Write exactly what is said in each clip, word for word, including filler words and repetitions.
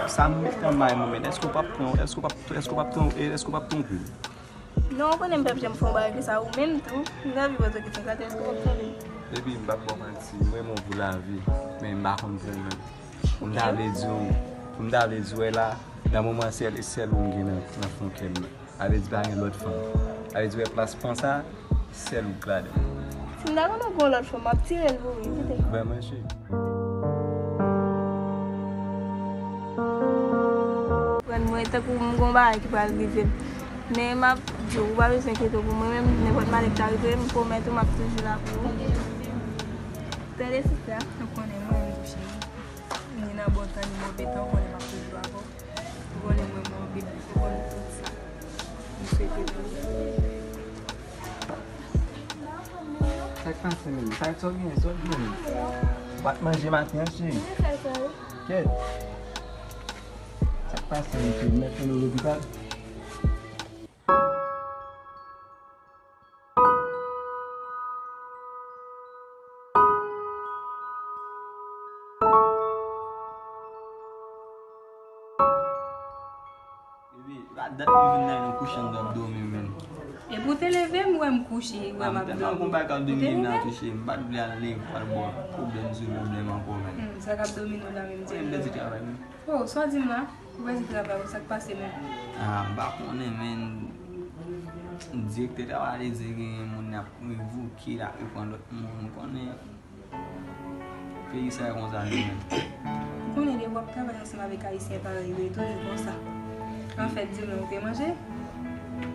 Sa m met nan may mwen, men èske w p ap pran, èske w p ap, èske w p ap tron-, èske w p ap twonpe m? Non, ou konnen m p ap janm fè yon bagay konsa, ou menm tou, m t anvi poze w kesyon sa, èske w p ap twonpe m? Baby, m p ap ba w manti, m renmen w pou lavi, men m pa konn pou ou menm. Pou m ta vle di w, pou m ta vle di w la, nan moman sèl, e sèl ou m gen nan, nan fon kè m nan. Sa vle di pa gen lòt fanm. Sa vle di wè plas pran sa, sèl ou k ladan l. Si m ta konnen gen yon lòt fanm, m ap tire l pou ou, wi, kite. Vrèman, cheri. Konprann mwen, tankou m gon bagay ki pral rive m. Men m ap di w, ou pa bezwen enkyete w pou mwen, menm nenpòt malè k ta rive, m pwomèt ou m ap toujou la pou ou. Tande sista, ou konnen mwen menm tou cheri. Ni nan bon tan, ni move tan, ou konnen m ap toujou avè w. Ou konnen mwen, mwen anpil, ou konnen tout sa. M swete nou. Sa k pase menm? Sa, sa w gen, sa w gen? Ou pa t manje maten an, cheri? Kèt. Sa k pase menm, cheri? Mèt mennen w lopital? Bebe, pa dat m vin la, nou kouche anndan ap dòmi menm. Epi w te leve m, ou wè m kouche, ou wè m ap dòmi. Ou te leve m? M pa t vle al leve, al bò pwoblèm sou pwoblèm ankò menm. Hmm, sa k ap domine w la menm, di m non. Mwen m pèdi travay menm. Oh, sa w di m la? Ou pèdi travay ou, sa k pase menm? Ah, m pa konnen, men direktè travay la te di gen moun y ap revoke, l ap reprann lòt moun, ou konnen. Peyi sa yo konsa li menm. Ou konnen depi w ap travay ansanm avèk ayisyen parèy yo, e toujou konsa. Anfèt, di m non, ou te manje?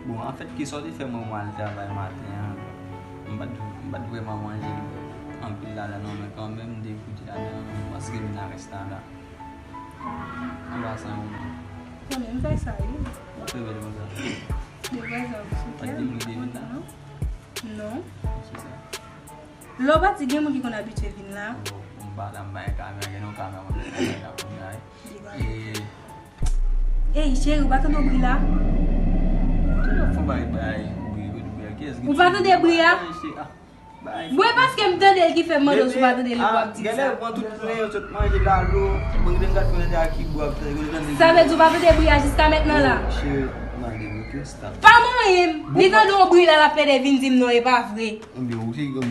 Bon, anfèt, kisa w te fè mwen, mwen al travay maten an, m pa t, m pa t vrèman manje anpil ladan non, men kanmenm m te goute ladan paske m nan rès la la. Anba sa yon. Konnen m fè sa, wi. Ou te bèl konsa. De vrè zòm, sou kè m kontan. Pa t gen moun ki te vin la? Non. Sou sa. Lè w pati, gen moun ki konn abitye vin la. Oh, m pa la, m bay kamera, gen yon kamera, mwen bay kamera, wi. Ey, cheri, ou pa tande bri la? Tout ap fè bay, bay, bri, bri, bri, kiyès ki... Ou pa tande bri a? Bay, cheri, ah. Mwen, paske m tande l ki fè m mande w si w pa tande l pou w ap di sa. Genlè pran tout jounen yo sot manje lalo. Mwen genlè m gad fè nan ki bò ap tande, yo tande. Sa vle di w pa tande bri a jiska mentnan la? Cheri, mande m, ok, stop. Pa manyen m. Li tande yon bri la, l ap pede vin di m non, e pa vre. Ebyen, ou te gen